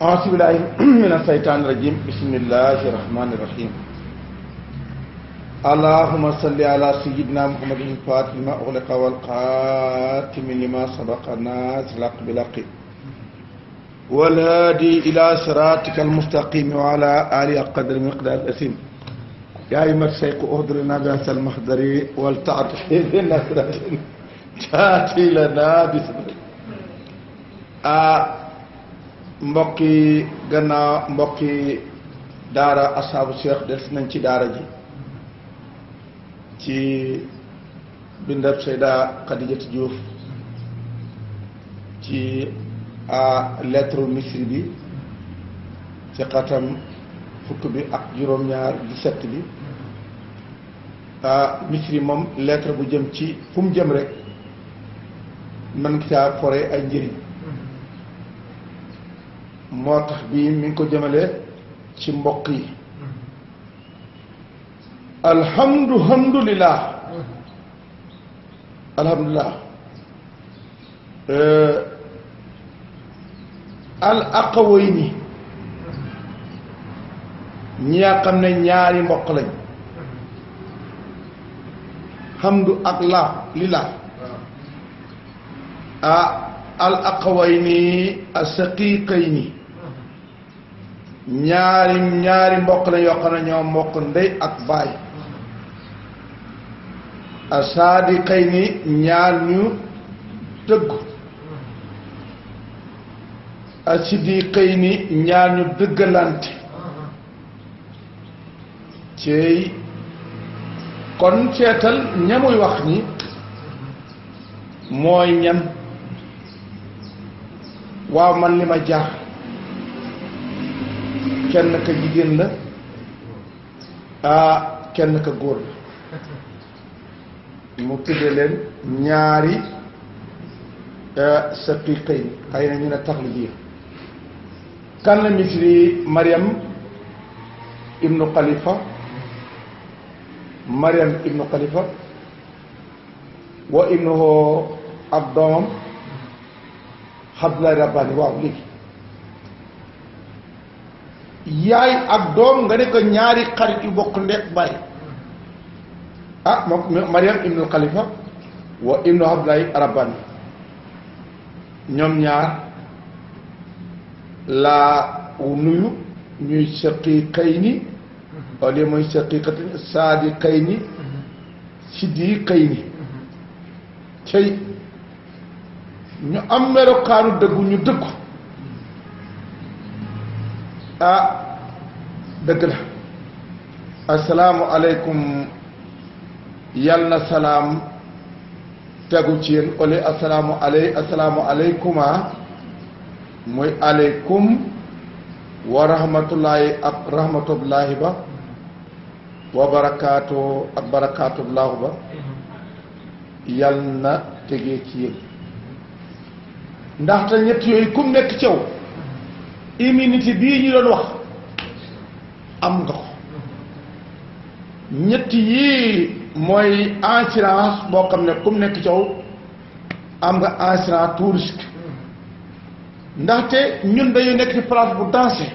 أعوذ بالله من الشيطان الرجيم بسم الله الرحمن الرحيم اللهم صل على سيدنا محمد الفاتح لما أغلق والقاتم لما سبق الناصر الحق بالحق والهادي إلى صراطك المستقيم وعلى آله قدر مقدار الأثيم يا أيها الشيخ أهدرنا بهذا المحضر والتعطف بنا تاتي لنا بسم mbokki gannaaw mbokki daara asaabu cheikh des nañ ci daara ji ci bindab Seyda Khadijatu Diouf ci lettre misri bi ci xatam fukk bi ak juróom-ñaar 17 bi misri moom lettre bu jëm ci fu mu jëm rek mën nga caa fore ay njëriñ moo tax bii mi ngi ko jëmale ci mbokk yi alhamdulillah al aqawayni ñi nga xam ne ñaari mbokk lañ hamdu ak lillah al aqawayni as-saqiqayni ñaari mbokk la yoo xam ne ñoo mbokk ndey ak baay as-sadiqayni ñaar ñu dëggu as-siddiqayni ñaar ñu dëggalante cey kon seetal ñamuy wax ni mooy ñan waaw man li ma jaar kenn ka jigéen la kenn ka góor la mu tudde leen ñaari saqiqayn xëy na ñu ne tax li biir kan la misri Mariam ibnu Khalifa wa ibnuhu ak doomam Abdoulaye Rabbani waaw léegi yaay ak doom nga ne ko ñaari xarit yu bokk ndek bàyyi moom Mariam ibnu Khalifa wa ibnu Abdoulaye Rabbani ñoom ñaar laa nuyu ñuy saqiqayni wala mooy saqiqatin saadiqayni siddiqayni cey ñu am melokaanu dëggu ñu dëggu dëgg la asalaamu aleykum yal na salaam tegu ci yéen ole asalaamu aleykuma mooy aleykum wa rahmatullahi ak rahmatullahi ba wa barakaatu ak barakaatullahu ba yal na tegee ci yéen ndaxte ñett yooyu kum nekk caw immunité bii ñu doon wax am nga ko ñett yii mooy assurance boo xam ne kum nekk caw am nga assurance tout risque ndaxte ñun dañu nekk ci place bu dansé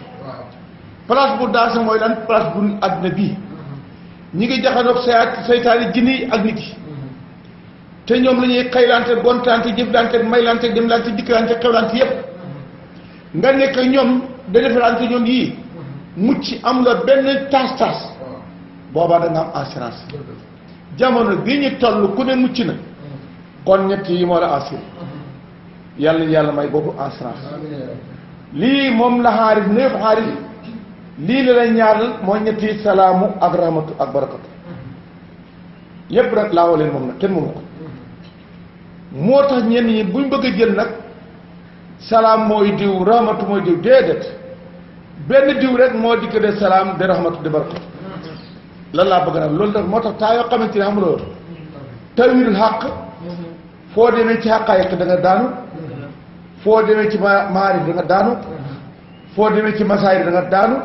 mooy lan place bu àddina bii ñi ngi jaxanoog seytaane jinni ak nit yi te ñoom la ñuy xaylante gontante jëflante maylante demlante dikkalante xewlante yépp nga nekk ñoom da defalante ñoom yii mucc am la benn tas boobaa da nga am assurance jamono bii ñu toll ku ne mucc na kon ñett yi moo la assuré yàlla may boobu assurance lii moom la xaaris neuf xaaris lii la lay ñaanal moo ñetti salaamu ak rahmatu ak barakatu yépp nag laawoo leen moom nag kenn moomu ko moo tax ñenn ñi buñ bëgg a jël nag salaam mooy diw rahmatu mooy diw déedéet benn diw rek moo dikk de salaam de rahmatu de barakatu lan laa bëgg nag loolu nag moo tax taa yoo xamante ne xamuloo tawilul xàq foo demee ci xàqaayiq da nga daanu foo demee ci maarif da nga daanu foo demee ci masaayir da nga daanu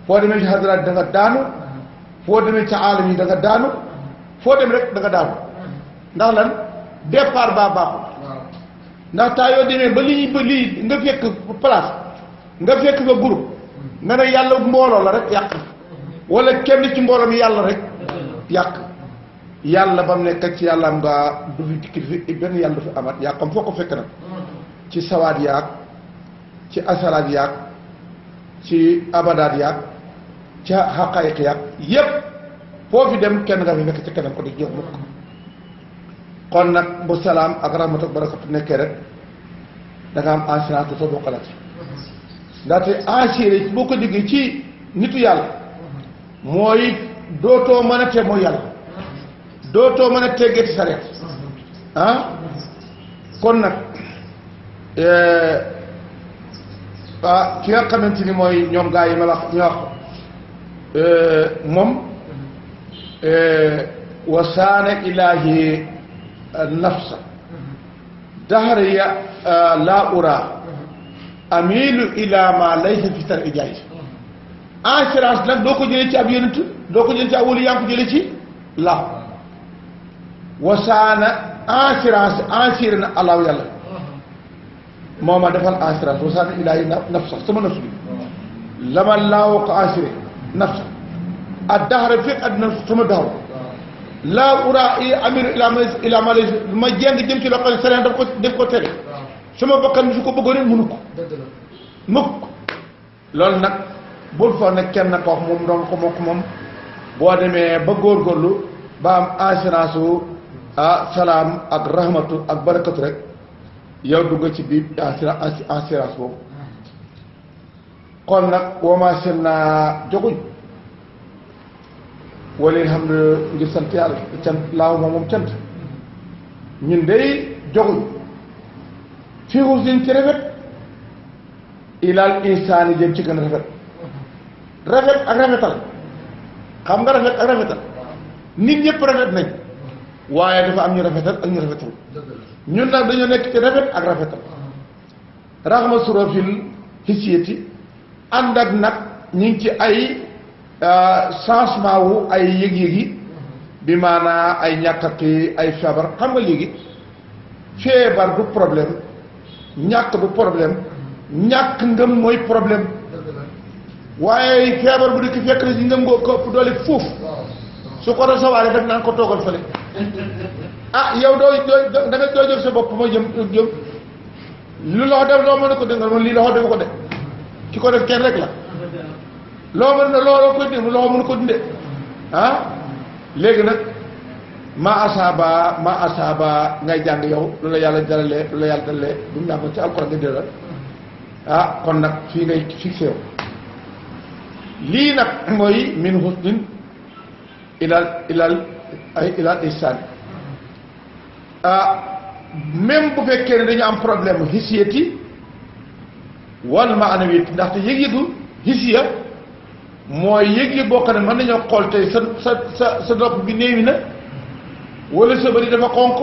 foo demee ci hadaraat da nga daanu foo demee ci aalam yi da nga daanu foo dem rek da nga daanu ndax lan départ baa baaxul ndax taa yoo demee ba lii nga fekk place nga fekk fa groupe nga ne yàlla mbooloo la rek yàq wala kenn ci mbooloo mi yàlla rek yàq yàlla ba mu nekk ci yàlla am nga du fi dikki fi benn yàlla du fi amat yàqam foo ko fekk nag ci sawaat yaag ci asaraat yaag ci abadaat yaag ci xaqaayiq yaag yépp foo fi dem kenn nga fi nekk ci keneen ko di jox mukk kon nag bu salaam ak rahmatu ak barakatu nekkee rek da nga am assurance soo bokkalaat ndaxte assuré boo ko déggee ci nitu yàlla mooy dootoo mën a te mooy yàlla dootoo mën a teggeeti sareet kon nag ki nga xamante ni mooy ñoom gaa yi ma wax ñu wax moom wasaana ilaahi nafsa dahriya la ura amilu ila ma laysa fi tar ijaay assurance nag doo ko jëlee ci ab yonent doo ko jëlee ci ab wali yaa ngi ko jëlee ci la wasaana assurance assuré na allahu yàlla moo ma defal assurance wasaana ilaahi nafsa sama nafsu bi la ma laaw ko assuré nafsa ak daxara fekk àddina sama daxaw laa ura amiru ila ma laysa ma jeng jëm ci loo xam ne sareen daf ko tere sama bakkan su ko bëggoon mënu ko mukk loolu nag bul foog ne kenn ko wax moom doon ko mokk moom boo demee ba góorgóorlu ba am assurance wu salaam ak rahmatu ak barakatu rek yow dugg ci biir assurance boobu kon nag woomaa seen naa joguñ wala xam ne ngir sant yàlla cant laaw moom cant ñun day joguñ fii husnin ci rafet ilal insaani jëm ci gën a rafet ak rafetal xam nga rafet ak rafetal nit ñëpp rafet nañ waaye dafa am ñu rafetal ak ñu rafetal ñun nag dañoo nekk ci rafet ak rafetal raxma surofil hisiyati ànd ak nag ñu ngi ci ay changement wu ay yëg-yëgi bi maanaa ay ñàkkati ay feebar xam nga léegi feebar du problème ñàkk du problème ñàkk ngëm mooy problème waaye feebar bu dikk fekk na si ngëm ngoo ko ëpp doole fuuf su ko recevoir def naan ko toogal fële yow da nga doo jóg sa bopp mooy jëm lu loxo def loo mën a ko dëngal man lii loxo defu ko de ki ko def kenn rek la loo mën na looloo koy déglu loxo mënu ko dundee léegi nag ma asaaba ngay jàng yow lu la yàlla dalalee lu la yàlla dalalee bu ñu ko ci alxuraan nga delloo kon nag fii ngay fixé yow lii nag mooy min husnin ilal ihsaan même bu fekkee ne dañu am problème hisiyati wal maanawiyati ndaxte yëg-yëgu hisiya mooy yëg-yëg boo xam ne mën nañoo xool tey sa nopp bi néewi na wala sa bëri dafa xonq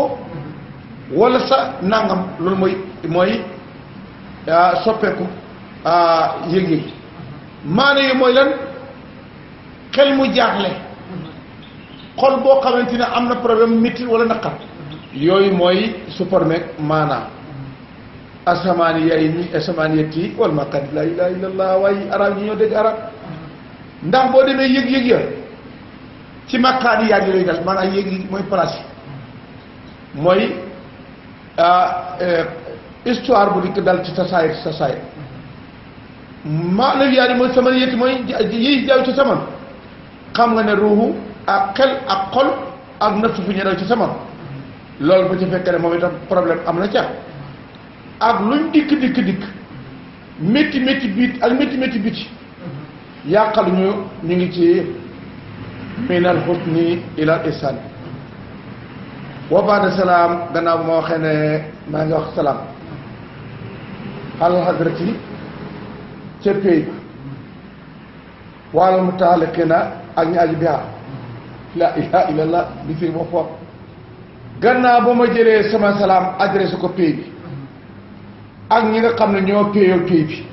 wala sa nangam loolu mooy soppeeku yëg-yëg maana yi mooy lan xel mu jaaxle xol boo xamante ne am na problème métti wala naqar yooyu mooy supermek maanaam asamaaniyati wal maqaad la ilaha illallah waaye arab yi ñoo dégg arab ndax boo demee yëg-yëg ya ci makkaan yi yaa ngi lay dal maanaam yëg mooy place mooy histoire bu dikk dal ci sa saayir maanaam yaa ni mooy sama yëtti mooy yiy daw ci saman xam nga ne ruuxu ak xel ak xol ak nafsu fu ñu daw ci saman loolu bu ci fekkee ne moom itam problème am na ca ak luñ dikk métti biit ak métti biti yàqal ñu ngi ci minal husni ilal ihsan wa baada salaam gannaaw bu ma waxee ne maa ngi wax salaam alal hadrati ca pay wala mutaaliqina ak ñu aju biha la ilaha illallah bi firi moo foog gannaaw ba ma jëlee sama salaam adressé ko pay bi ak ñi nga xam ne ñoo péyoo pay bi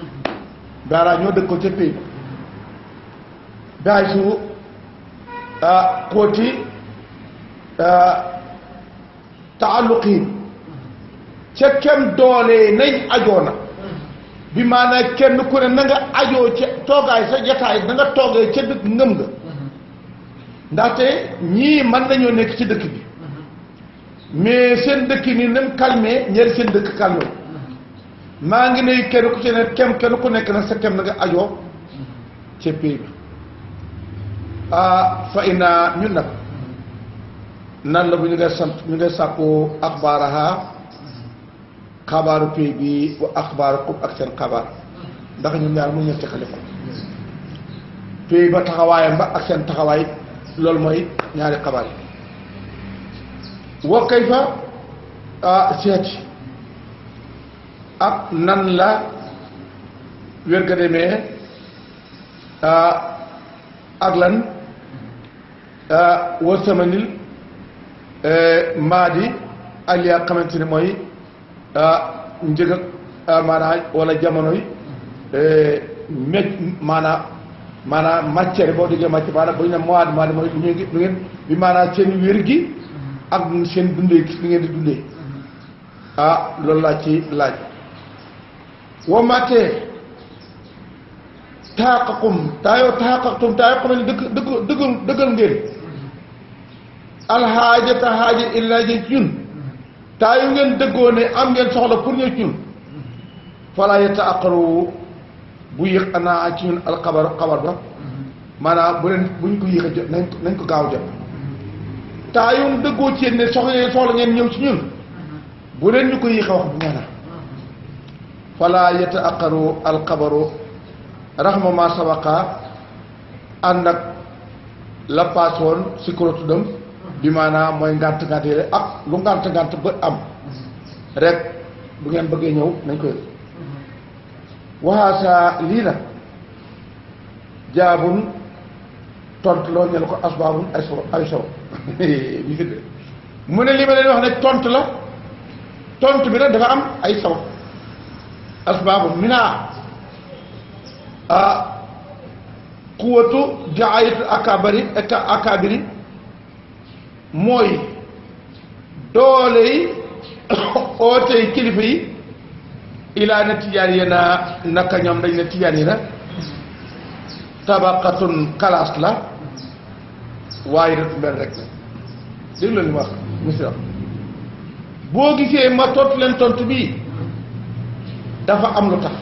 daara ñoo dëkk ko ca pay ba daay su xóoti taalluqi ca kem doole nañ ajoona bi maanaam kenn ku ne na nga ajoo ca toogaay sa jataay na nga toogee ca dëkk ngëm nga ndaxte ñii mën nañoo nekk ci dëkk bi mais seen dëkk ni nam calmé ñeeri seen dëkk calmé maa ngi nuyu kenn ku ci ne kenn ku nekk nag sa kem na nga ajoo ca pays bi fa ina ñun nag nan la bu ñu ngay sant ñu ngay sàkku axbaaraha xabaaru pays bi wa axbaaru kum ak seen xabaar ndax ñun ñaar mu ñu teqale ko pays ba taxawaayam ba ak seen taxawaay loolu mooy ñaari xabaar yi wa kayfa seeti ak nan la wér ga demee ak lan wa samanil maadi ak li nga xamante ni mooy njëg ak maanaam wala jamono yi maanaam matière boo déggee matière maanaam bu ñu ne maadi mooy lu ngeen bi maanaam seen wér gi ak seen dundee gi li ngeen di dundee loolu laa ci laaj wa matee taaqakum taayoo taaqaqtum taayoo xam ne dëggal ngeen alxaajata xaaja illaa ji ci ñun taayu ngeen dëggoo ne am ngeen soxla pour ñëw ci ñun falaa yataaqaru bu yéex anaa ci ñun alxabar ba maanaam bu ñu ko yéex a jot nañ ko gaaw jot taayu dëggoo ci yéen ne soxla ngeen ñëw ci ñun bu leen ñu ko yéex a wax bu ñaana falaa yataaqaru alxabaru raxma ma sabaqa ànd ak la paas woon si kuro tuddam bi maanaam mooy ngànt yi ak lu ngànt ba am rek bu ngeen bëggee ñëw nañ koy waxaasa lii nag jaabun tontu loo ñel ko asbaabun ay solo mu ne li ma leen wax ne tontu la tontu bi nag dafa am ay sabab asbaabun minaa quwatu jaayatu akabiri mooy doole yi ootey kilifa yi ilaa na tijaan yi naka ñoom dañ ne tijaan yi na tabaqatun kalaas la waaye datu mel rek la dégg la li ma wax misra boo gisee ma tontu leen tontu bii dafa am lu tax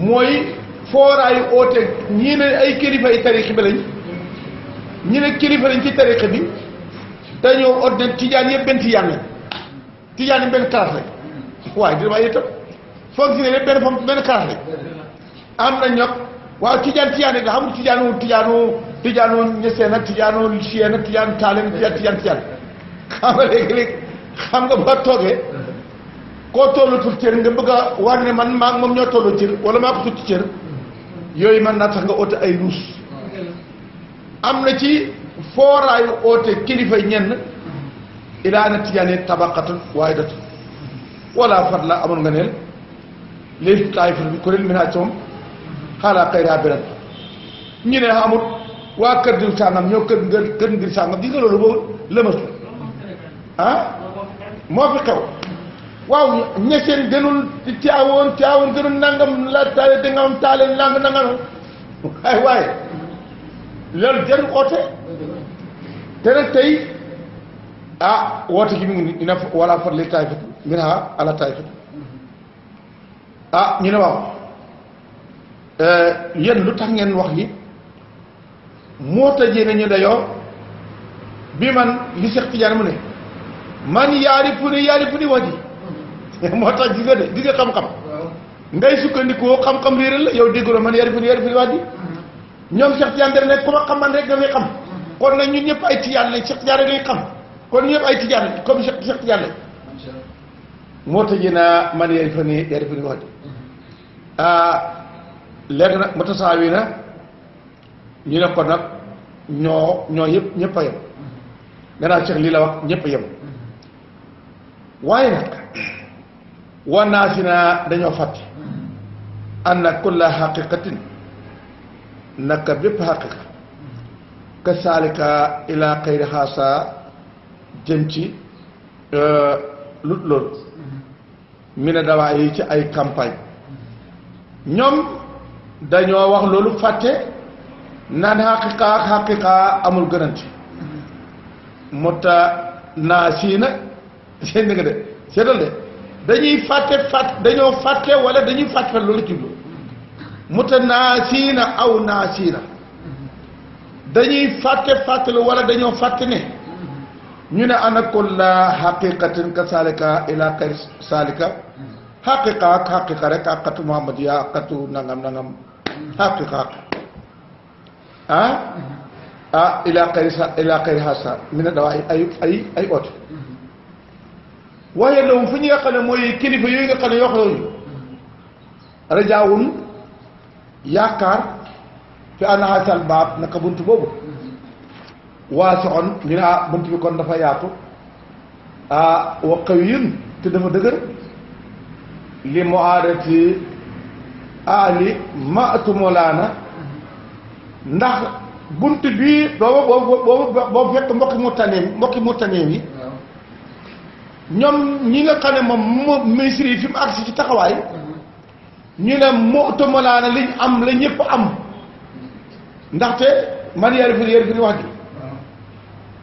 mooy fooraayu oote ñii ne ay kilifa yi tariix bi lañ ñi ne kilifa lañ ci tariix bi dañoo ordine tijaan yëpp benn tijaan lañ tijaan yi benn classe lañ waaye di waaye itam foog si ne yëpp benn classe lañ am na ñoom waaw tijaan yi nga xam tijaanu ñeseen ak tijaanu siyeen ak tijaanu taaleen tijaan xam nga léegi xam nga boo toogee koo tollatul cër nga bëgg a war ne man maa moom ñoo tolloo cër wala maa ko sutti cër yooyu mën naa tax nga oote ay luus am na ci fooraayu oote kilifa ñenn ilaa na tijaane tabaqatun waaye datu wala fat la amoon nga neel léegi taay fa bi kuréel minaa ci moom xaalaa xayraa biran ñu ne amul waa kër diw sàngam ñoo kër ngir sàngam di nga loolu boobu lëmas la moo fi xew waaw ñeseen gënul Tiwaawoon gënul nangam la taale da nga am taale nangam waaye loolu jarul oote te nag tey woote gi mi ngi ina wala fat li taay fatu min ha ala taay fatu ñu ne waaw yéen lu tax ngeen wax yi moo tajee nañu dayoo bi man li Seex Tijaan mu ne man yaarifu ni wax ji moo tax gis nga de gis nga xam-xam ngay sukkandikoo xam-xam réeral la yow dégguloo man yaarifu ni wax ji ñoom Seex Tijaan def ne ku ma xam man rek nga may xam kon nag ñun ñëpp ay Tijaan lañ Seex Tijaan rek ngay xam kon ñun ñëpp ay Tijaan lañ comme Seex Tijaan lañ moo tajee naa man yaarifu ni wax ji léegi nag mutasaawi na ñu ne ko nag ñoo yëpp ñëpp a yem gannaaw Cheikh lii la wax ñëpp a yem waaye nag waa naa si naa dañoo fàtte anna kulla xaqiqatin naka bépp xaqiqa ka saalika ila xayri xaasa jëm ci lut loolu mi ne dawaa yi ci ay campagne ñoom dañoo wax loolu fàtte naan xaqiqa amul gënante mota naa siina seen nga de seetal de dañuy dañoo fàtte wala dañuy fàtte loolu jublu mota naa siina aw naa siina dañuy fàttelu wala dañoo fàtte ne ñu ne ana kulla xaqiqatin ka salika ila xayri salika xaqiqa rek xaqatu muhammad ya xaqatu nangam xaqiqa ila xayri hasa mi ne dawa ay oote waaye loolu fu ñu nga xam ne mooy kilifa yooyu nga xam ne yoo xam yooyu rajaawun yaakaar fi ana hasal baab naka bunt boobu waa soxon ñu ne bunt bi kon dafa yaatu wa qawiyun te dafa dëgër li muaadati ali maatu molaana ndax bunt bi boobu fekk mbokki murtaneem yi ñoom ñi nga xam ne moom ministre yi fi mu agsi ci taxawaay ñu ne maatu molaana liñ am la ñëpp am ndaxte man yari fi wax ji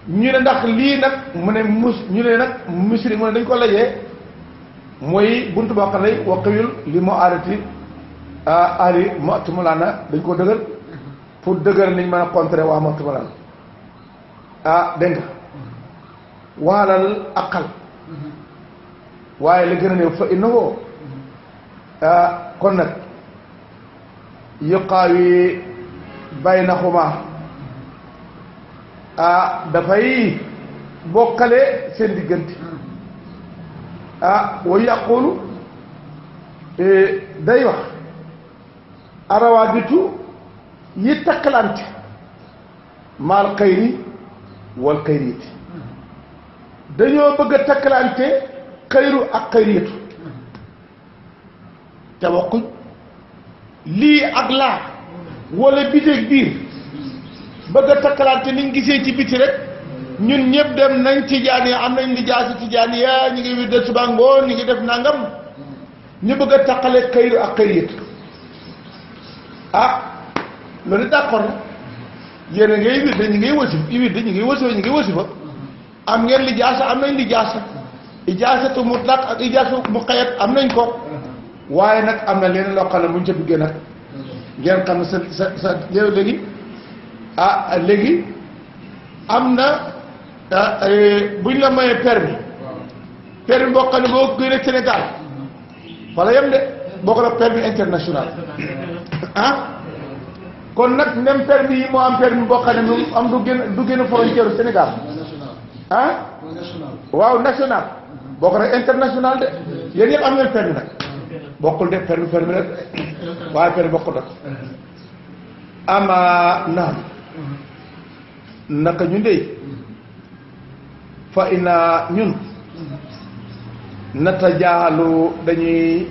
ñu ne ndax lii nag mu ne ñu ne nag misri mu ne dañ ko lajee mooy buntu boo xam ne waqiyul li mu aarati ali mu'tamalaana dañ ko dëgër pour dëgër niñ mën a contrer waa mu'tamalaana dégg nga waalal aqal waaye la gën a néew fa innahu kon nag yuqaawi baynahuma dafay bokkale seen diggante wa yaqulu day wax arawaabitu yi takkalante maal xayri wal xayriyati dañoo bëgg a takkalante xayru ak xayriyatu te bokkuñ lii ak laa wala biteeg biir bëgg a takkalante niñ gisee ci biti rek ñun ñëpp dem nañ tijaan yi am nañ li jaasi tijaan ya ñu ngi wirde suba ngoon ñu ngi def nangam ñu bëgg a takkale xayru ak xayriyatu loolu d'accord na yéen a ngay wirde ñu ngay wasif i wirde ñu ngi wasifa am ngeen li jaasa am nañ li jaasa ijaasatu mutlaq ak ijaasatu muqayyad am nañ ko waaye nag am na leen loo xam ne buñ ca duggee nag ngeen xam ne sa léegi léegi am na buñ la mayee permis boo xam ne boo génnee Sénégal wala yem de boo ko def permis international kon nag même permis yi moo am permis boo xam ne moom am du génn frontière u Sénégal waaw national boo ko def international de yéen yëpp am ngeen permis nag bokkul de permis rek waaye permis bokkul nag ama naam naka ñu ndey fa ina ñun nata jaalu dañuy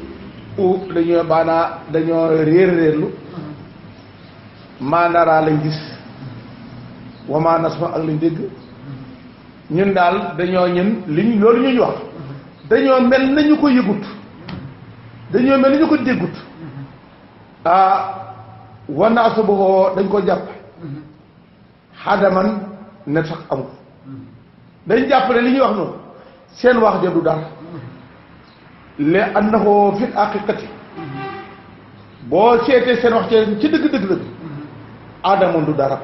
baanaa dañoo réerlu maandaraa lañ gis wamaa nasma ak lañ dégg ñun daal dañoo loolu ñuy wax dañoo mel nañu ko yëgut dañoo mel nañu ko déggut wanaa su boxoo dañ ko jàpp xadaman ne sax amul dañ jàppale li ñuy wax noonu seen wax ja du dara le annahu fil haqiqati boo seetee seen wax ci dëgg aadamoon du dara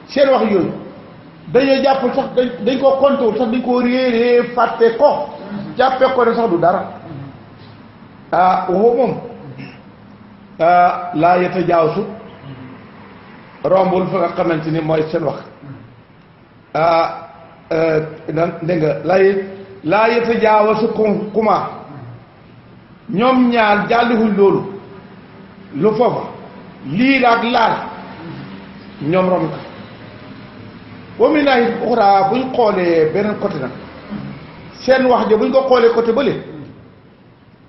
seen wax yooyu dañoo jàpp sax dañ koo kontewul sax dañ koo réeree fàtte ko jàppee ko ne sax du dara waxoo moom laa yeta jaawsu rombul fa nga xamante ni mooy seen wax dégg nga laa yeta jaawasu kuma ñoom ñaar jàlliwuñ loolu lu foofa lii laag laal ñoom rom la wa min naahi uxraa buñ xoolee beneen côté nag seen wax ja buñ ko xoolee côté bële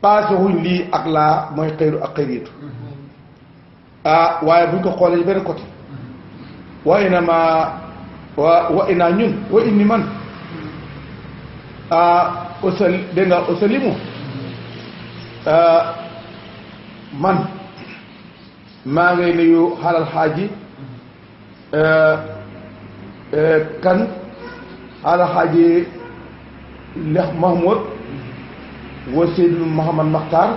passé wuñ lii ak laa mooy xëyru ak xëyriitu waaye buñ ko xoolee beneen côté wa inama wa ina ñun wa inni man usal dégg nga usalimu man maa ngay nuyu xalal xaaji kan xalal xaaji Lex Mahmoud wa Seydou Mouhamad Makhtar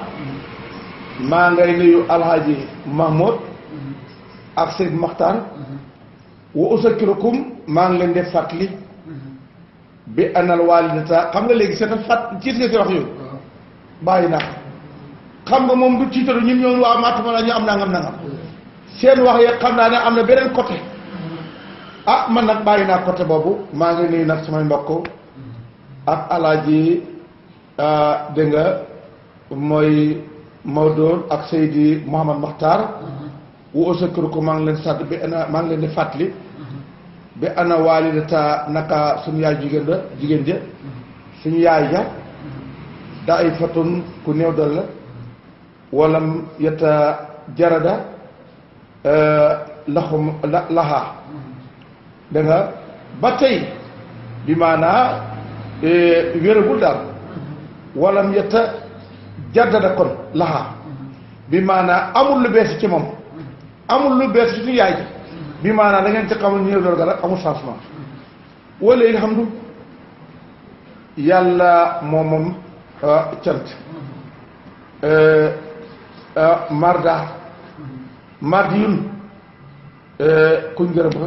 maa ngay nuyu alxaaji Mahmoud ak Seydou Makhtar wa usakirukum maa ngi leen di fàttali bi anal walidata xam nga léegi c'est fàtt ciit nga si wax yooyu bàyyi naa xam nga moom du tiitaru ñun ñoom waa matuma la ñu am nangam seen wax ye xam naa ne am na beneen côté man nag bàyyi naa côté boobu maa ngi nuyu nag samay mbokk ak alaaji dégg nga mooy Maodo ak Seydi Mouhamad Makhtar wu usakirukum maa ngi leen sàdd bi ana maa ngi leen di fàttali bi ana walidata naka suñu yaay jigéen ja suñu yaay ja daa ay fatun ku néew dal la walam yetta jarada laxaa da nga ba tey bi maanaa wéragul daal walam yetta jaddada kon laxaa bi maanaa amul lu bees ci moom amul lu bees ci suñu yaay ji bi maanaa da ngeen ci xamul néew dal ga rek amul changement wala alhamdu yàlla moom cant mardi yun kuñ gërëm ko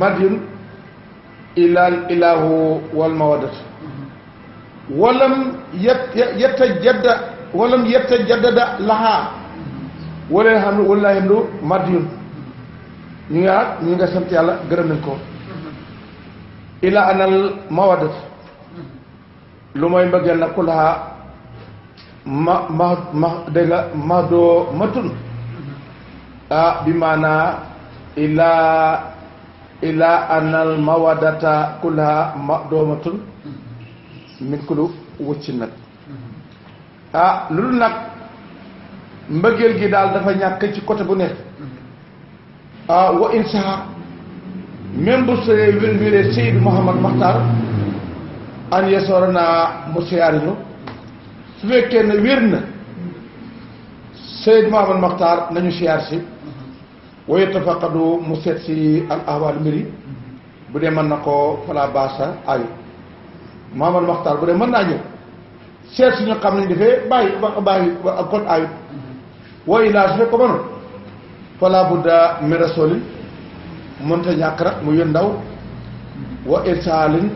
mardi yun ilal ilahu wal mawaddat walam yetta jaddada lahaa wala xam wala xam lu mardi yun ñu nga sant yàlla gërëm nañ ko ila anal mawaddat lu mooy mbëggeel nag ku lahaa dégg nga ma doo matun bi maanaa ila anal mawadata kullaha ma doo matun min kulu wëcci nag loolu nag mbëggeel gi daal dafa ñàkk ci côté bu nekk wa insaha même bu see wéree Seydou Mouhamad Makhtar an yesoora naa mu siyaariñu su fekkee ne wér na Seydou Mouhamad Makhtar nañu siyaar si wa yatafaqadu mu seet si al ahwaal mbiri bu dee mën na ko fala baasa ayu Mouhamad Makhtar bu dee mën naa ñëw seet si ñu xam nañ defee bàyyi kon ayut wa ilaa su fekk ko mënoon fala budda min rasulin mënta ñàkk rek mu yón ndaw wa irsaalin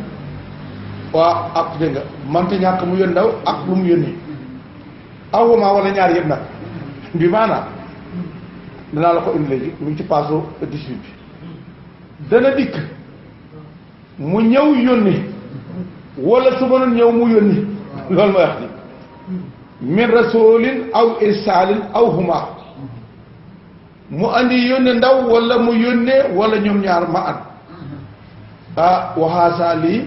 waa ak dégg nga mënta ñàkk mu yón ndaw ak lu mu yónni awuma wala ñaar yëpp nag bi maanaam danaa la ko indi léegi mu ngi ci paasu 18 bi dana dikk mu ñëw yónni wala su mënoon ñëw mu yónni loolu mooy wax ni min rasulin aw irsaalin aw huma mu andi yónne ndaw wala mu yónnee wala ñoom ñaar ma at waxaasa lii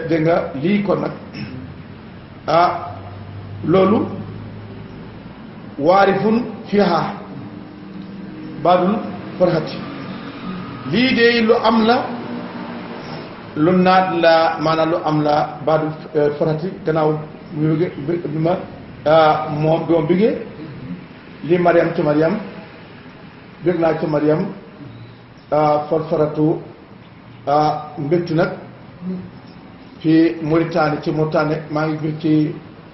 dégg nga lii kon nag loolu waarifun fiha baadul farxati lii de lu am la lu naat la maanaam lu am la baadul farxati gannaaw bi ma moom bi ma bigee li Mariam ci Mariam bég naa ci Mariam farfaratu mbégti nag fi Mauritanie ci Mauritanie maa ngi bég ci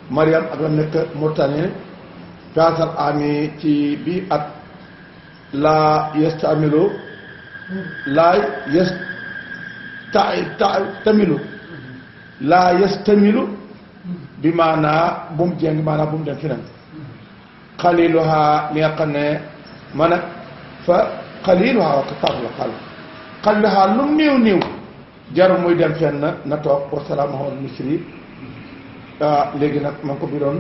Mariam ak la nekk Mauritanie gaasal ami ci bi at laa yestamilu laa tamilu laa yestamilu bi maanaa bu mu jéng maanaa bu mu dem feneen xaliluha li nga xam ne man a fa xaliluha wax taaf la xaliluha lu mu néew néew jaru muy dem fenn na toog pour salaam Muhammad Misri léegi nag ma ngi ko biroon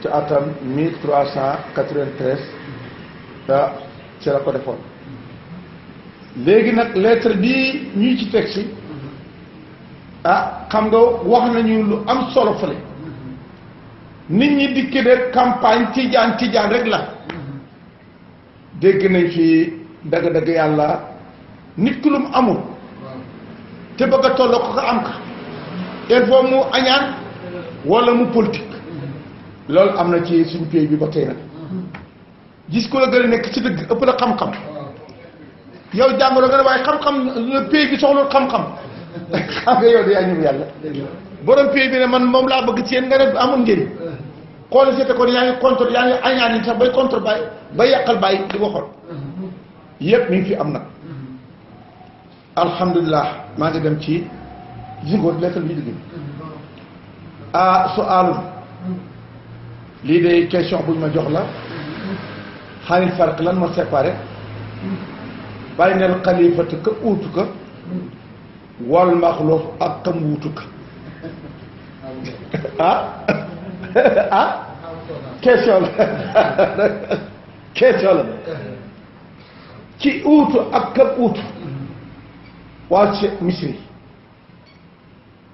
ci atam 1393 ci la ko defoon léegi nag lettre bi ñuy ci teg si xam nga wax nañu lu am solo fële nit ñi dikki de campagne tijaan rek la dégg nañ fi dëgg-dëgg yàlla nit ku lu mu amul te bëgg a tolloo ko am ka il faut mu añaan wala mu politique loolu am na ci suñu pays bi ba tey nag gis ko la gën a nekk ci dëgg ëpp la xam-xam yow jàngoro nga ne waaye xam-xam pays bi soxlul xam-xam xam nga yow de yaa ñëw yàlla borom pays bi ne man moom laa bëgg ci yéen nga ne amul njëriñ xool seete kon yaa ngi contre yaa ngi añaan yi sax bay contre bàyyi bay yàqal bàyyi di waxoon yépp mi ngi fi am nag alhamdulilah maa ngi dem ci zingoor lettre bi dëgg su aalum lii de question buñ ma jox la xanil farq lan ma séparé baynal xalifati ka uutu ka wal maxluuf ak kam wuutu ka question la question la ci uutu ak kam uutu waa ci misri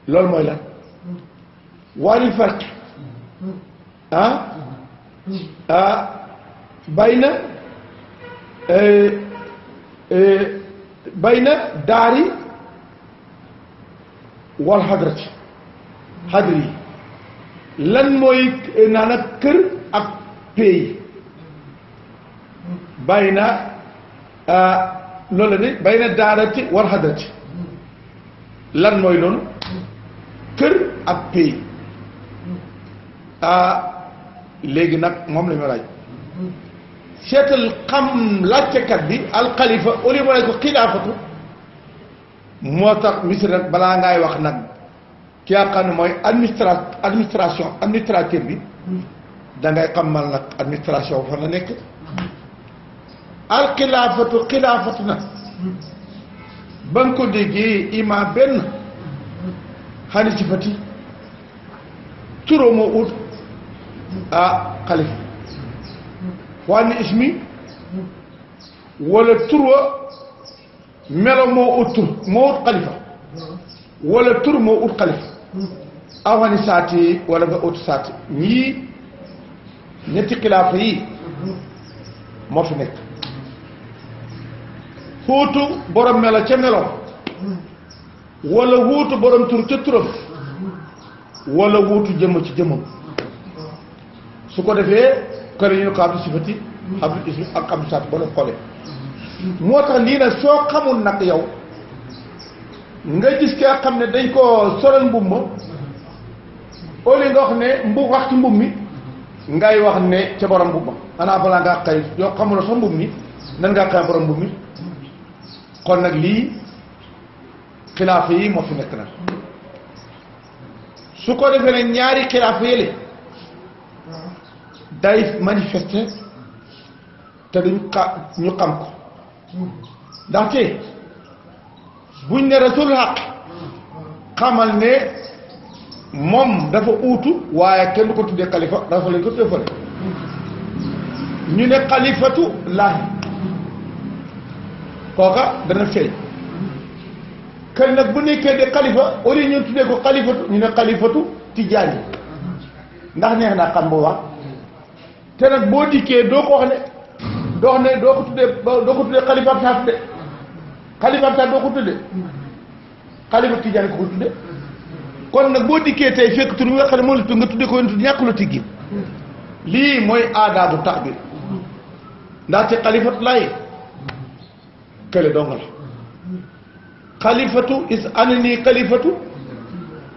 loolu mooy lan waalil farq bayna daari wal hadrati hadri yi lan mooy naana kër ak pays bayna loolu la ne bayna daarati wal hadrati lan mooy loolu kër ak pays léegi nag moom la ñu laaj seetal xam laajtekat bi alxalifa au lieu ma ne ko xilaafatu moo tax misir nag balaa ngay wax nag ki nga xam ne mooy administrateur bi da ngay xamal nag administration fan la nekk xilaafatu nag ba nga ko déggee ima benn xani ci fati turoo moo ut xalifa wànni ismi wala turwa melo moo ut tur moo ut xalifa wala tur moo ut xalifa awani saati wala nga ut saati ñii ñetti xilaafa yi moo fi nekk wuutu borom melo ca melo wala wuutu borom tur ca turam wala wuutu jëmm ci jëmmam su ko defee kër yi ñu ko abdu sifati abdu ismi ak abdu saati boo leen xoolee moo tax lii nag soo xamul nag yow nga gis ki nga xam ne dañ koo solal mbubb ma au lieu nga wax ne wax ci mbubb mi ngay wax ne ca borom mbubb ma xanaa balaa ngaa xëy yow xamuloo sax mbubb mi nan ngaa xëy borom mbubb mi kon nag lii xilaafa yi moo fi nekk nag su ko defee ne ñaari xilaafa yële day manifester te duñ ñu xam ko ndaxte buñ ne rasul xaq xamal ne moom dafa uutu waaye kenn du ko tuddee xalifa rasul lañ ko tuddee fële ñu ne xalifatu laahi kooka dana feeñ kër nag bu nekkee de xalifa au lieu ñu tuddee ko xalifatu ñu ne xalifatu tijaani ndax neex naa xam bu wax te nag boo dikkee doo ko wax ne doo ko tuddee xalifaat saat de xalifaat saat doo ko tuddee xalifa tijaani ko tuddee kon nag boo dikkee tey fekk tur nga xam ne moo la tudd nga tuddee ko yéen tudd ñàkk la tiggi lii mooy aadaabu tax bi ndaxte xalifatu laay kële dong la xalifatu is anani xalifatu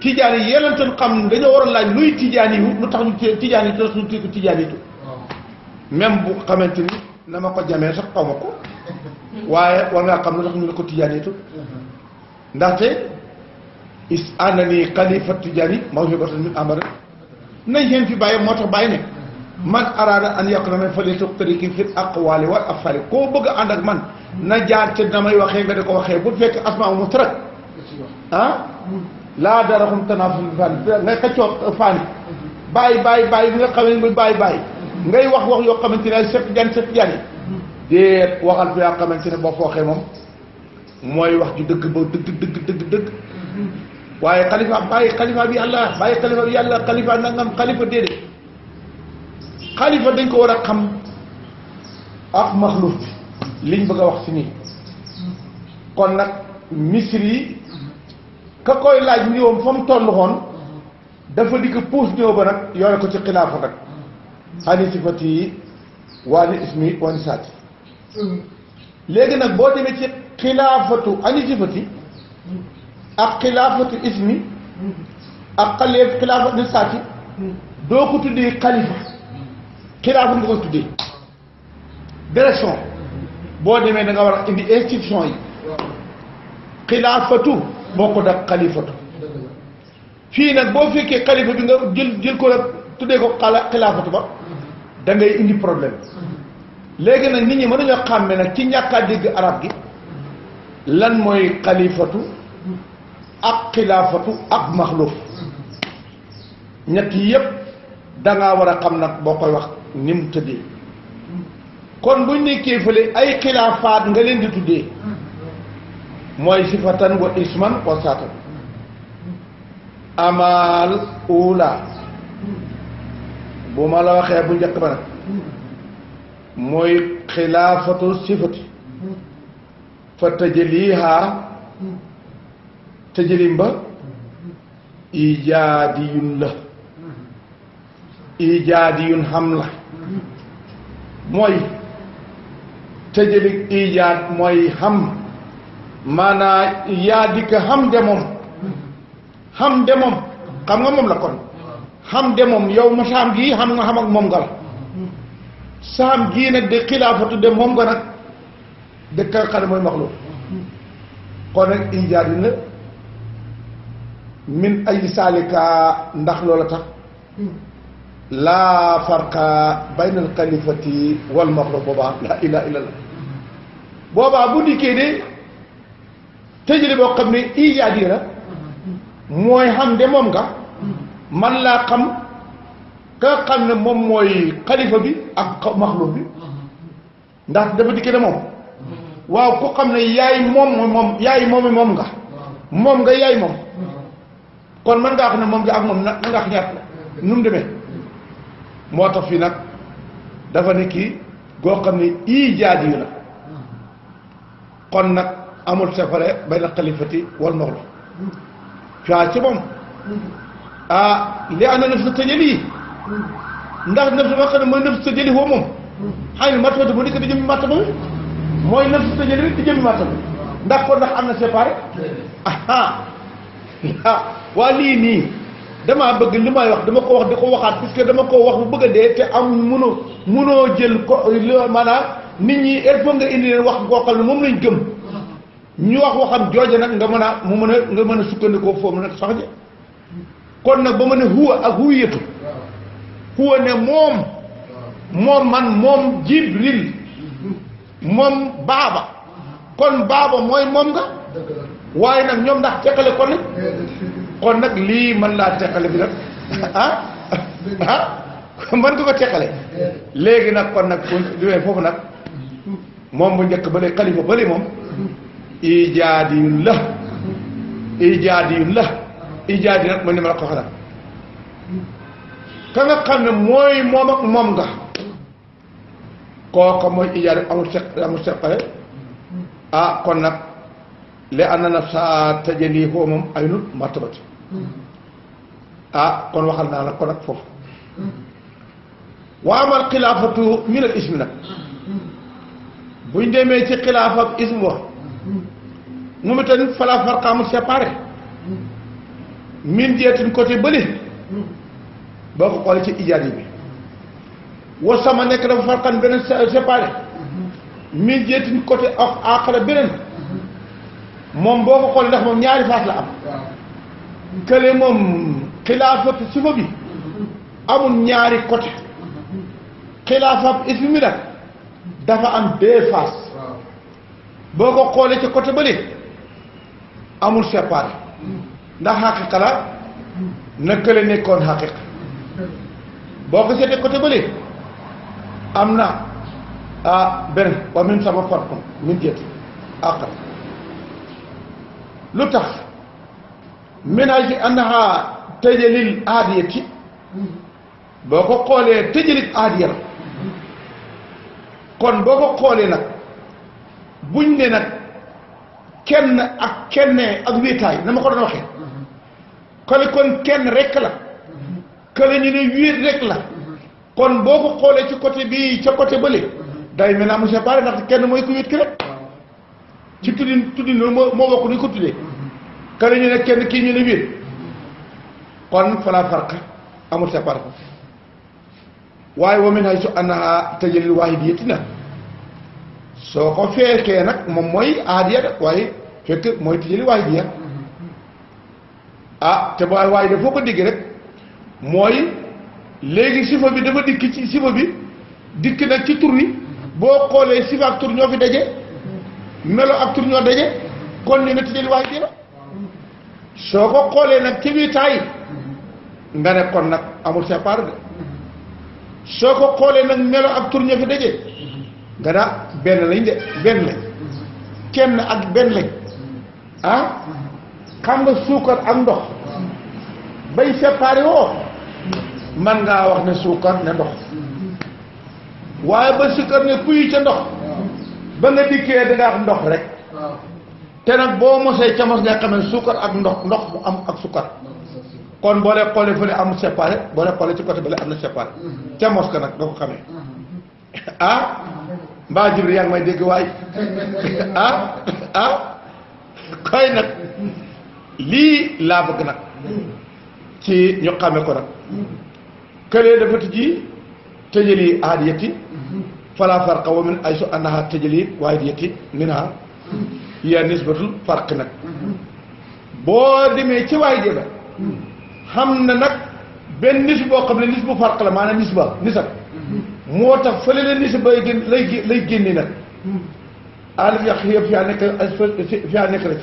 tijaan yi yelantan xam dañoo war a laaj luy tijaan yi lu tax ñu tijaan yi te suñu tiiku tijaan yi tu même bu xamante ni na ma ko jamee sax xaw ma ko waaye war ngaa xam lu tax ñu ne ko tijaan yi tu ndaxte is anani xalifatu tijaan yi mawhibatan min amara nañ xeen fi bàyyi moo tax bàyyi ne man araada an yàq na man fale tuqtariki fi aqwali wal afali koo bëgg a ànd ak man na jaar ca damay waxee nga di ko waxee bu fekk asmaa mustarak laa dara xum tanaafusul faani nga xëccoo faani bàyyi bi nga xam ne muy bàyyi ngay wax yoo xamante ne ay set jan yi déet waxal fi yaa xamante ne boo fooxee moom mooy wax ju dëgg ba dëgg waaye xalifa bàyyi xalifa bi yàlla bàyyi xalifa bi yàlla xalifa nangam xalifa déedéet xalifa dañ ko war a xam ak maxluuf bi liñ bëgg a wax si nii kon nag misri yi ka koy laaj niwoom fa mu toll xoon dafa di ko puus niwo ba nag yore ko ci xilaafa nag ani sifati waani ismi waani saati léegi nag boo demee ci xilaafatu ani sifati ak xilaafatu ismi ak xilaafatu saati doo ko tuddee xalifa xilaafa nga koy tuddee direction boo demee da nga war a indi institution yi xilaafatu boo ko def xalifatu fii nag boo fekkee xalifa bi nga jël ko rek tuddee ko xilaafatu ba da ngay indi problème léegi nag nit ñi mën nañoo xàmme nag ci ñàkk a dégg arab gi lan mooy xalifatu ak xilaafatu ak maxluuf ñett yi yépp dangaa war a xam nag boo koy wax ni mu tëddee kon buñ nekkee fële ay xilaafaat nga leen di tuddee mooy sifatan wa isman wa saatan amal ula bu ma la waxee bu njëkk ba nag mooy xilaafatu sifati fa tëjëliha tëjëlim ba ijaadiyun la ijaadiyun xam la mooy tëjëli ijaad mooy xam maanaa yaa dikka xam de moom xam de moom xam nga moom la kon xam de moom yow ma saam gii xam nga xam ak moom nga la saam gii nag de xilaafatu de moom nga nag de ka xam ne mooy maxluuf kon nag ijaad yi la min ay saalika ndax loola tax laa farqa bayna al xalifati wal maxluuf boobaa laa ilaaha illallaah boobaa bu dikkee de tëjëli boo xam ne ijaad yi la mooy xam de moom nga man laa xam ka xam ne moom mooy xalifa bi ak maxluuf bi ndax dafa dikkee ne moom waaw ku xam ne yaay moom yaay moomi moom nga yaay moom kon man ngaa xam ne moom nga ak moom na nga ñaat nu mu demee moo tax fii nag dafa ne kii goo xam ne ijaad yi la kon nag amul séparé bayna xalifati wal maxluuf faa ci moom li ana naf sa tëjëli ndax naf sa ma xam ne mooy naf sa tëjëli foofu moom xëy na martaba bu nekk di jëmmi martaba bi mooy naf sa tëjëli di jëmmi martaba ndax kon ndax am na séparé waa lii nii damaa bëgg li may wax dama ko wax di ko waxaat puisque dama ko wax bu bëgg a dee te am munoo jël ko maanaam nit ñi il faut nga indi leen wax koo xam ne moom lañ gëm ñu wax waxam jooje nag nga mën a nga mën a sukkandikoo foofu nag sax je kon nag ba ma ne huwa ak huwiyatu huwa ne moom jibril moom baaba kon baaba mooy moom nga waaye nag ñoom ndax teqale kon nag lii mën laa teqale bi nag mën nga ko teqale léegi nag kon nag liwee foofu nag moom bu njëkk ba le xalifa ba le moom ijaadiyun la ijaadi nag mooy ni ma la ko xanaa ka nga xam ne mooy moom ak moom nga kooka mooy ijaadi amul seqale kon nag le ana na sa tajali foo moom ay nut martabati kon waxal naa la kon nag foofu waa amal xilaafatu min al ismi nag buñ demee ci xilaafa ak ismu wax moom itam fala farqa amul séparé min jeetin côté bële boo ko xoolee ci ijaadi bi wa sama nekk dafa farqan beneen séparé min jeetin côté ak aaxara beneen moom boo ko xoolee ndax moom ñaari faas la am kële moom xilaafatu sifa bi amul ñaari côté xilaafab ismi mi nag dafa am deux faces boo ko xoolee ci côté bële amul séparé ndax xaqiqa la na kële nekkoon xaqiqa boo ko seetee côté bële am na benn wa min sama farqun min jeeti aqal lu tax ménage annaha tëjalil aadiyati boo ko xoolee tëjalil aadiya la kon boo ko xoolee nag buñ ne nag kenn ak kenne ak wéetaay na ma ko doon waxee kële kon kenn rek la kële ñu ne wéet rek la kon boo ko xoolee ci côté bii ca côté bële day mel naa mu séparé ndax kenn mooy ku wét ki rek ci tuddin loolu moo bokk ni ko tuddee kër ñu ne kenn kii ñu ne wét kon fala farq amul séparé ko waaye wa min haysu annaha tajalil waahidiyati na soo ko fekkee nag moom mooy aadiya de waaye fekk mooy tajalil waahidiya te waaye dafoo ko dégg rek mooy léegi sifa bi dafa dikk ci sifa bi dikk nag ci tur wi boo xoolee sifa ak tur ñoo fi daje melo ak tur ñoo daje kon ñu ne tajalil waahidiya la soo ko xoolee nag ci biir taay nga ne kon nag amul séparé de soo ko xoolee nag melo ak tur ñoo fi daje nga daa benn lañ de benn lañ kenn ak benn lañ xam nga suukar ak ndox bay séparé woo man ngaa wax ne suukar ne ndox waaye ba suukar ne kuy ca ndox ba nga dikkee da nga wax ndox rek te nag boo mosee ca mos nga xam ne suukar ak ndox mu am ak suukar kon boo lee xoolee fële am séparé boo lee xoolee ci côté bële am na séparé ca mos ka nag doo ko xamee mbaa Jibril yaa ngi may dégg waay koy nag lii laa bëgg nag ci ñu xame ko nag këlee dafa tijji tëjali aadiyati fala farqa wa min aysu annaha tëjali waahidiyati minha hiya nisbatul farq nag boo demee ci waahidiya ba xam na nag benn nis boo xam ne nis bu farq la maanaam nisab moo tax fële la nisab bay gën lay génne nag alif yàq yëpp fiyaa nekk rek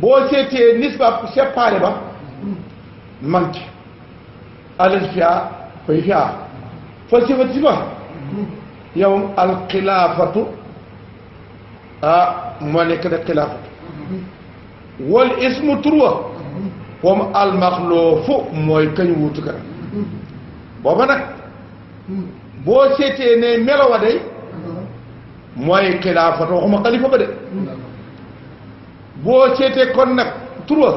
boo seetee nisba séparé ba man ci alif fiyaa fay fiyaa fa sifa yow alxilaafatu moo nekk rek xilaafatu wal ismu turwa comme almaxloofu mooy kañ wuutu ka booba nag boo seetee ne melowa day mooy xilaafatu waxuma xalifa ba de boo seetee kon nag turwa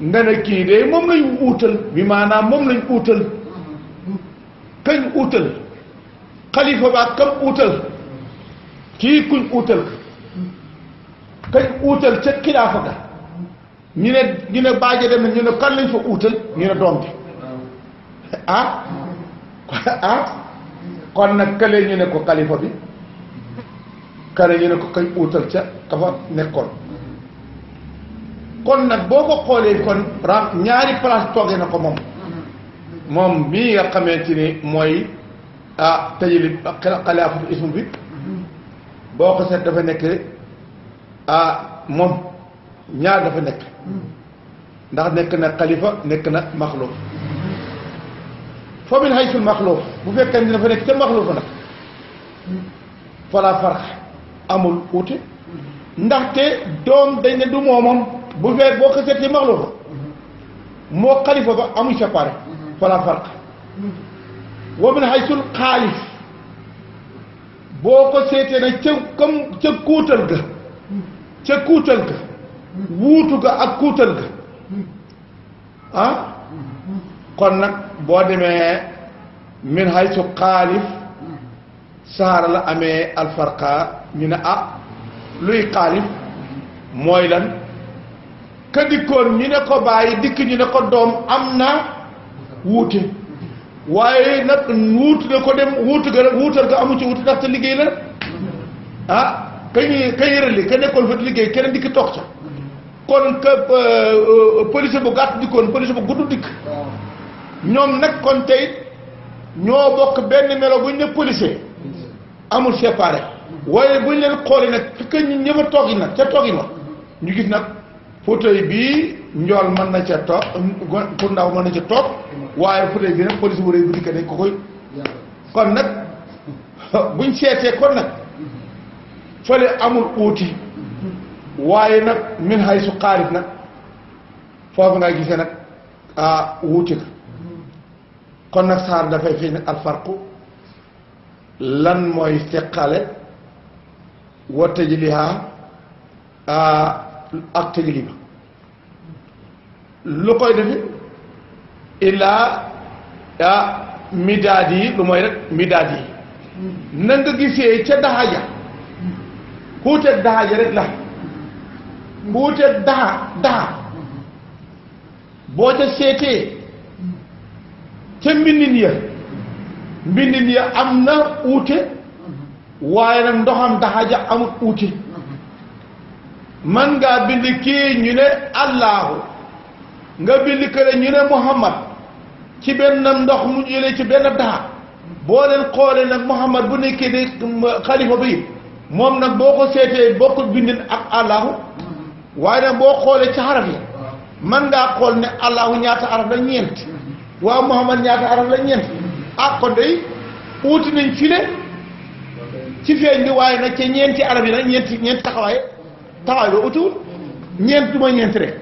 nga ne kii de moom lañ uutal bi maanaam moom lañ uutal kañ uutal xalifa ba kam uutal kii kuñ uutal kañ uutal ca xilaafa ga ñu ne baaje dem na ñu ne kan lañ fa uutal ñu ne doom bi kon nag kële ñu ne ko xalifa bi kale ñu ne ko kañ uutal ca ka fa nekkoon kon nag boo ko xoolee kon ñaari place toogee na ko moom bii nga xamante ni mooy tajali xalaafatu ismu bi boo ko seet dafa nekk moom ñaar dafa nekk ndax nekk na xalifa nekk na maxluuf fa min haysul maxluuf bu fekkee ni dafa nekk ca maxluufa nag fala farq amul uute ndaxte doom dañ ne du moomam bu fekk boo ko seetee maxluufa moo xalifa ba amuñ séparé fala farq wa min haysul xaalif boo ko seetee nag ca kuutal ga wuutu ga ak kuutal ga kon nag boo demee min haysu xaalif saara la amee alfarqa ñu ne luy xaalif mooy lan ka dikkoon ñu ne ko bàyyi dikk ñu ne ko doom am na wuute waaye nag wuutu nga ko dem wuutu ga rek wuutal ga amu ci wuute ndaxte liggéey la ka yërali ka nekkoon fa liggéey keneen dikk toog ca kon que police bu gàtt dikkoon police bu gudd dikk ñoom nag kon tey ñoo bokk benn melo bu ñu ne policier amul séparé waaye bu ñu leen xoolee nag fi que ñu ñëpp a toogi nag ca toogi ma ñu gis nag fauteuil bii njool mën na ca toog pour ndaw mën na ca toog waaye fauteuil bi nag police bu rëy bu dikk dañ ko koy kon nag buñ seetee kon nag fële amul uuti waaye nag min hay su xaarif nag foofu ngay gisee nag wuute ka kon nag saar dafay feeñ nag alfarqu lan mooy teqale wa tajliha ak tajli ba lu koy defe illaa midaad yi lu mooy rek midaad yi na nga gisee ca daxaja xuuteeg daxaja rek la xuuteeg daxa boo ca seetee ca mbindin ya am na uute waaye nag ndoxam daxaja amut uute man ngaa bind kii ñu ne allahu nga bind kële ñu ne muhammad ci benn ndox mu jëlee ci benn daxa boo leen xoolee nag muhammad bu nekkee de xalifa bi moom nag boo ko seetee boo ko bindin ak allahu waaye nag boo xoolee ci xaraf yi man ngaa xool ne allahu ñaata araf la ñeent waaw muhammad ñaata araf la ñeent kon day uuti nañ file ci feeñ bi waaye nag ca ñeenti araf yi nag ñeenti taxawaay ba utiwul ñeent du ma ñeent rek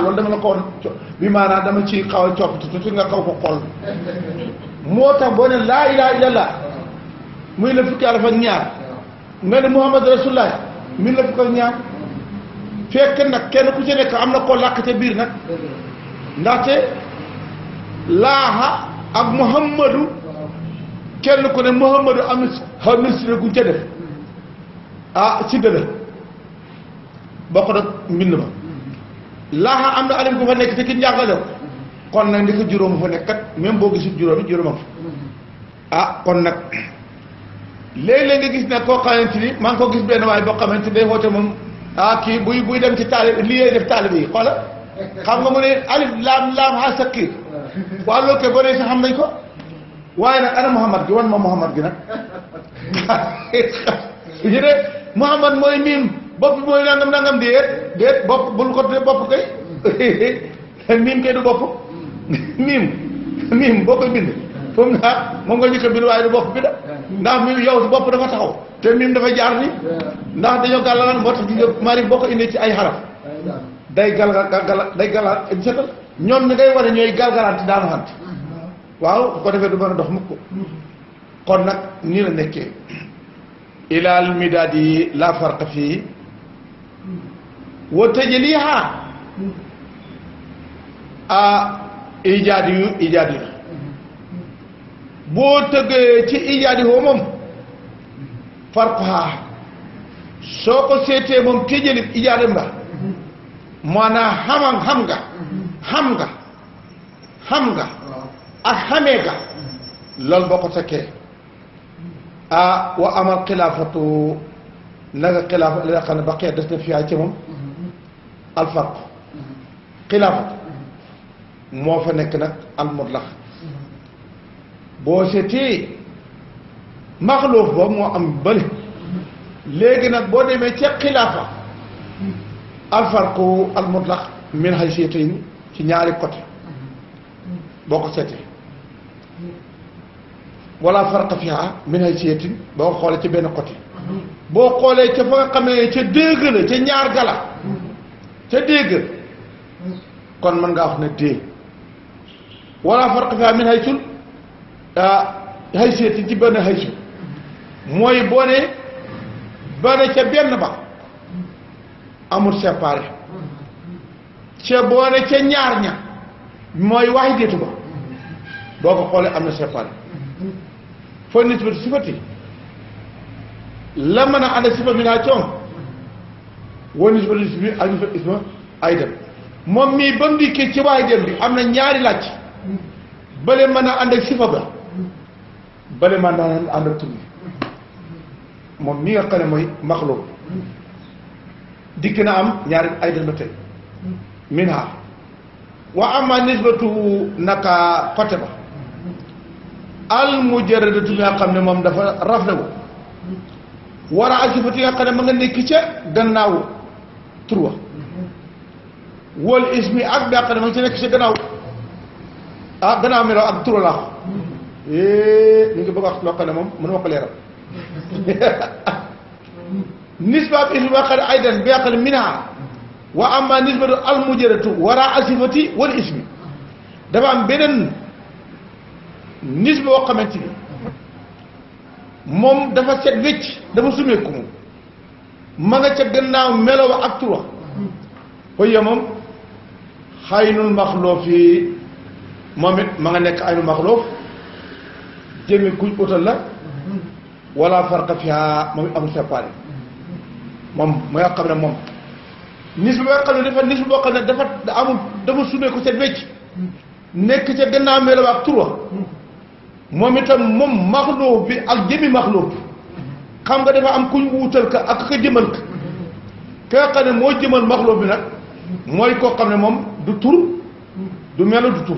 loolu dama la ko woon bi maanaam dama ci xaw a coppite tuuti nga xaw ko xool moo tax boo ne laa ilaha illallah muy la fukki araf ak ñaar nga ne muhammad rasulullah muy la fukk ak ñaar fekk nag kenn ku ci nekk am na koo làkk ca biir nag ndaxte laaha ak muhammadu kenn ku ne muhammadu am na si guñ ca def si dëgg bokk nag mbind ma laaha am na alim gu fa nekk te ki njàngale kon nag ndi ko juróom fa nekk kat même boo gisul juróomam fa kon nag léeg-léeg nga gis ne koo xamante ni maa ngi ko gis benn waaye boo xamante ni day woote moom kii buy dem ci taalib li lay def taalib yi xoola xam nga mu ne alif laam ha sakkiir waaw loolu kay boo nee sax xam nañ ko waaye nag ana muhammad gi wan ma muhammad gi nag ñu ne muhammad mooy miim bopp bi mooy nangam déet bopp bul ko tuddee bopp kay miim kay du bopp miim boo koy bind foofu naa moom nga njëkk a bind waaye du bopp bi da ndax miim yow bopp dafa taxaw te miim dafa jaar ni ndax dañoo gàllanal moo tax gi mari boo ko indee ci ay xaraf day galgal setal ñoom ni ngay wane ñooy galgalante daanu xante waaw bu ko defee du mën a dox mukk kon nag nii la nekkee ilaal midaad yi la farqa fii wa tajliha ijaadi la boo tëggee ci ijaadi woo moom farqaha soo ko seetee moom tëjali ijaadim la maanaam xam nga ak xamee ga loolu boo ko tekkee wa amal xilaafatu naka xilaafa li nga xam ne baqee des na fiyaa ci moom alfarq xilaafatu moo fa nekk nag almutlax boo seetee maxloof boobu moo am bëri léegi nag boo demee ca xilaafa alfarqu almutlax min haysiyatayn ci ñaari côté boo ko seetee wala farqa fiha min haysiyatin boo ko xoolee ci benn côté boo xoolee ca fa nga xamee ca dégg la ca ñaar gala ca dégg kon mën ngaa wax ne dégg wala farqa fiha min haysul haysiyatin ci benn haysu mooy boo ne ba ne ca benn ba amul séparé ca boo ne ca ñaar ña mooy waxi déetu ba boo ko xoolee am na séparé foo nisbatu sifati la mën a ànd sifa bi naa coom woo nisbatu ismi ak nisbatu isma ay dem moom mii ba mu dikkee ci waay dem bi am na ñaari laaj bële mën a ànd ak sifa ba bële mën a ànd ak tur bi moom mii nga xam ne mooy maxluq dikk na am ñaari ay dem ba tey minha wa ama nisbatu naka côté ba al mujarradatu nga xam ne moom dafa rafetlu war a asifati nga xam ne ma nga nekk ca gannaaw tur wa wal ismi ak bi nga xam ne ma nga ci nekk ca gannaaw gannaaw melo ak tur la ñu ngi bëgg wax loo xam ne moom mënu ma ko leeral nisba ak ismi nga xam ne aydan bi nga xam ne minha wa amma nisbatu al mujarradatu war a asifati wal ismi dafa am beneen nisba boo xamante ni moom dafa set wécc dafa sumeeku moom ma nga ca gannaaw melowa ak turwa hoya moom xaynul maxloof yi moom it ma nga nekk aynul maxloof jëmmi kuñ utal la wala farqa fiha moom amul séparé moom mooy xam ne moom nis bi nga xam ne dafa nis boo xam ne dafa sumee ko set wecc nekk ca gannaaw melo ak turwa moom itam moom maxloof bi ak jëmi maxloof xam nga dafa am kuñ wuutal ka ak ka jëmal ka nga xam ne moo jëmal maxloof bi nag mooy koo xam ne moom du tur du melo du tur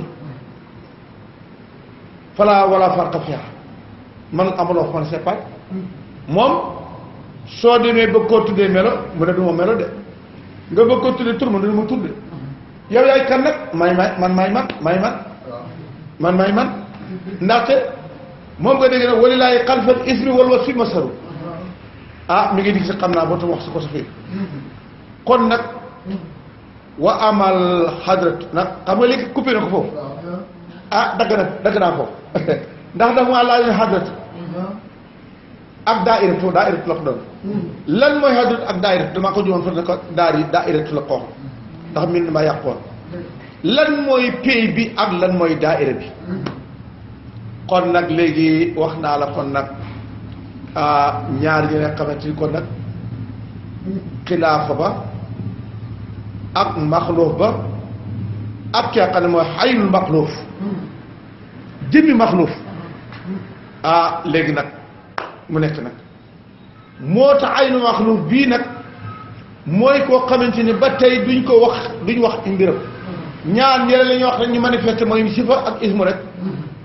fala wala farqa fiha man amuloo man séparé moom soo demee bëgg koo tuddee melo mu ne du ma melo de nga bëgg koo tuddee tur mu ne du ma tur de yow yaay kan nag maay man ndaxte moom nga dégg nag walilaahi xalfal ismi wal wasfi masaru mi ngi dig si xam naa boo tam wax si ko sa fii kon nag wa amal xadrat nag xam nga léegi coupé na ko foofu dagg naa foofu ndax dafa maa laaj ne xadrat ak daairatu la ko doon lan mooy xadrat ak daairatu damaa ko jumoon fa ne ko daairatu la ko wax ndax min ma yàqoon lan mooy pay bi ak lan mooy daaira bi kon nag léegi wax naa la kon nag ñaar ñi nga xamante ni kon nag xilaafa ba ak maxloof ba ak ki nga xam ne mooy xaynul maxloof jëmmi maxloof léegi nag mu nekk nag moo tax aynu maxloof bii nag mooy koo xamante ni ba tey duñ wax mbiram ñaar ñeneen la ñuy wax rek ñu manifesté mooy sifa ak ismu rek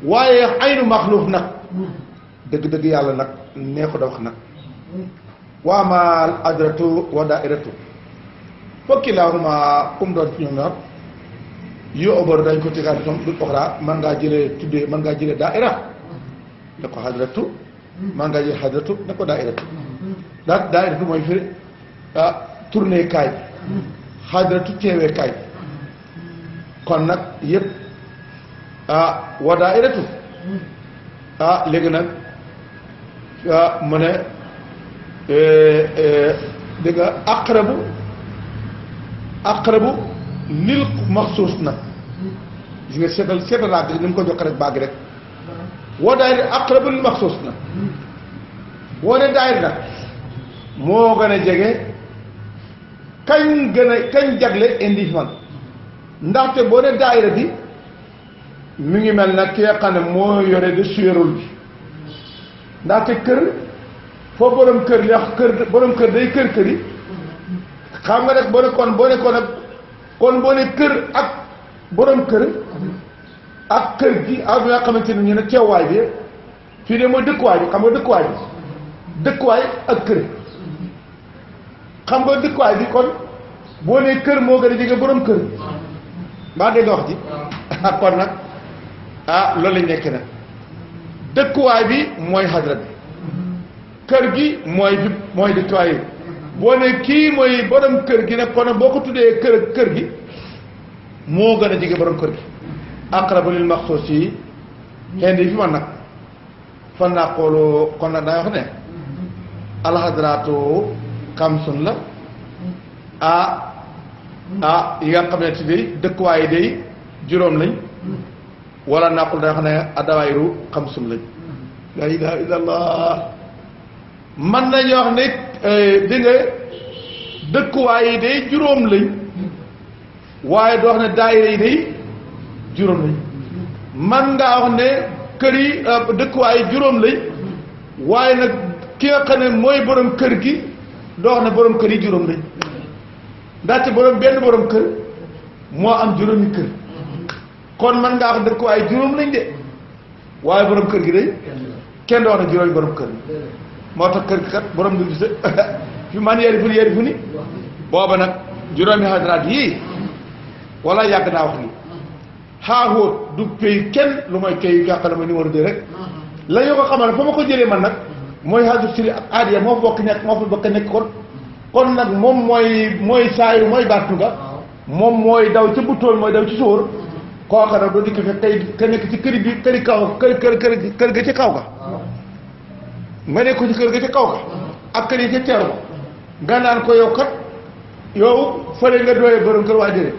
waaye aynu maxluuf nag dëgg-dëgg yàlla nag nee ko da wax nag waamaal adratu wa daairatu fokki laahuma kum doon ci ñoom ñaar yo obaru dañ ko tegaat ñoom du oxra man ngaa jëlee daaira ne ko xadratu man ngaa jëlee xadratu ne ko daairatu daairatu mooy firi tourné kaay xadratu teewee kaay kon nag yëpp wa daairatu léegi nag mu ne dégg nga aqrabu lil maxsuus nag gis nga seetal laa ni mu ko jox rek baagi rek wa daayir aqrabu lil maxsuus nag boo ne daayir nag moo gën a jege kañ jagle indi man ndaxte boo ne daayira bi mi ngi mel nag ki nga xam ne moo yore de suyerul bi ndaxte kër foo borom kër li wax borom kër day kër yi xam nga rek boo ne kër ak borom kër ak kër gi ak nga xamante ne ñu ne teewaay bi fii de mooy dëkkuwaay bi xam nga dëkkuwaay ak kër xam nga dëkkuwaay bi kon boo ne kër moo gën a jege borom kër maa dégg nga wax ji kon nag loolu lañ nekk nag dëkkuwaay bi mooy xadra bi kër gi mooy dëkkuwaay bi boo ne kii mooy borom kër gi nag kon boo ko tuddee kër gi moo gën a jege borom kër gi aqrabu lil maxsuus yi xen fi man nag fan naa xoolu kon nag daa wax ne alxadraatu xamsun la yi nga xam ne ci day dëkkuwaay yi day juróom lañ wala naqul daa xam ne adawayru xamsun lañ la ilaha illallah man nañu wax ne di nga dëkkuwaay yi day juróom lañ waaye doo wax ne daayira yi day juróom lañ man ngaa wax ne kër yi dëkkuwaay yi juróom lañ waaye nag ki nga xam ne mooy borom kër gi doo wax ne borom kër yi juróom lañ ndaxte benn borom kër moo am juróomi kër kon man ngaa wax dëkkuwaay juróom lañ de waaye borom kër gi day kenn doo wax ne juróomi borom kër moo tax kër gi kat borom du gis fi man yeri fu ni booba nag juróomi xadraat yii wala yàgg naa wax ni xaaxóot du pay kenn lu mooy kay nga xam ne mooy numéro 2 rek la ñu ko xamal fa ma ko jëlee man nag mooy xaddu siri ak aadiya moo fa bokk nekk kon nag moom mooy saayu mooy bartuga moom mooy daw ca buttool mooy daw ci sóor kooka nag doo dikk fekk tey ka nekk ci këri kaw kër ga ca kaw ga nga nekk ko ci kër ga ca kaw ga ak kër yi ca teeru nga naan ko yow kat yow fële nga dooyee borom kër waa jëre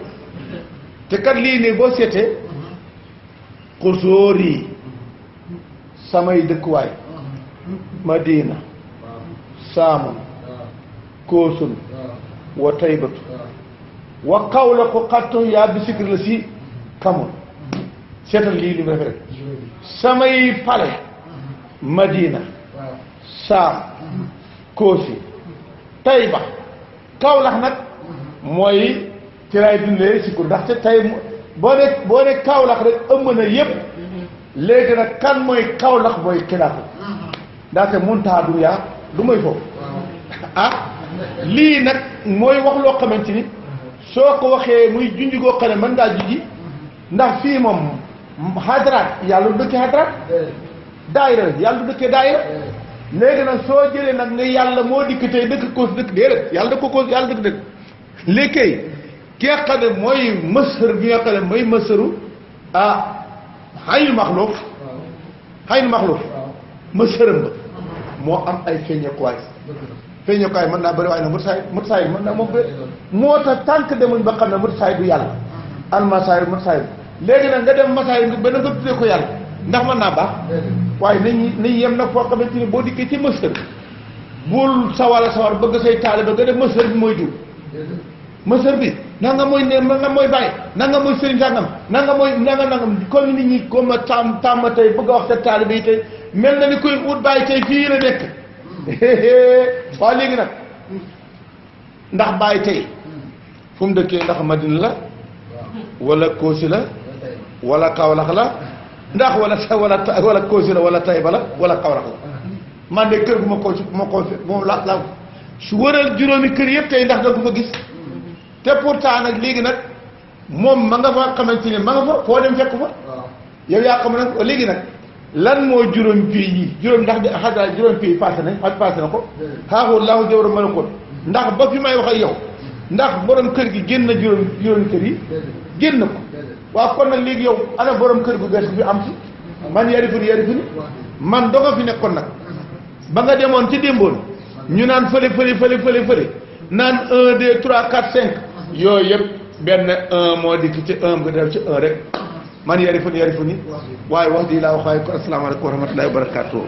te kat lii nii boo seetee xusóor yi samay dëkkuwaay Madina Saamun Koosun wa Taybatu wa Kawlaxu xattu yaa bi sikri la si kamoon seetal lii li mu rek samay pale Madina Saam Koosi Tayba Kawlax nag mooy ci laay dundee sikkur ndaxte tey boo ne Kawlax rek ëmb na yépp léegi nag kan mooy Kawlax mooy xilaafu ndaxte muntaha duniyaa du mooy foofu lii nag mooy wax loo xamante ni soo ko waxee muy junj goo xam ne mën ngaa jiji ndax fii moom hadaraat yàlla du dëkkee hadaraat daayira yàlla du dëkkee daayira léegi nag soo jëlee nag ne yàlla moo dikk tey dëkk koos dëkk déedéet yàlla dëkk ko koos yàlla dëkk dëkk léegi kay ki nga xam ne mooy mësër bi nga xam ne mooy mësëru xaynu maxluuf mësëram ba moo am ay feeñekuwaay mën naa bëri waaye nag mutasaay mën naa moom moo tax tànk demuñ ba xam ne mutasaay du yàlla almasaay mutasaay léegi nag nga dem masaay ba na nga tuddee ko yàlla ndax mën naa baax waaye nañ yem nag foo xamante ni boo dikkee ci mësër bul sawar bëgg say taalibe nga def mësër bi mooy diw mësër bi nanga mooy ne nanga mooy bàyyi nanga mooy sëriñ sàngam nanga mooy nangam comme nit ñi comme tàmm tey bëgg a wax sa taalibe yi tey mel na ni koy ut bàyyi tey fii la nekk waaw léegi nag ndax bàyyi tey fu mu dëkkee ndax Madina la wala Koosi la wala Kawlax la ndax wala Koosi la wala Tayba la wala Kawlax la man de kër gu ma ko moom la su wëral juróomi kër yëpp tey ndax da nga ko fa gis te pourtant nag léegi nag moom ma nga fa xamante ne ma nga fa foo dem fekk fa yow yaa xam nag léegi nag lan moo juróom pays yi juróom ndax xataa juróom pays passé na ko xaaxul laahu jawra mën a kon ndax ba fi may wax ak yow ndax borom kër gi génn na juróomi kër yi génn ko waaw kon nag léegi yow ana borom kër gu bees bi am si man yari funi man doo nga fi nekkoon nag ba nga demoon ci démboon ñu naan fële naan 1 2 3 4 5 yooyu yëpp benn 1 moo dikk ci 1 nga def ci 1 rek man yari funi waaye wax di laa waxaaye ko asalaamaaleykum wa rahmatullahi wa barakatuh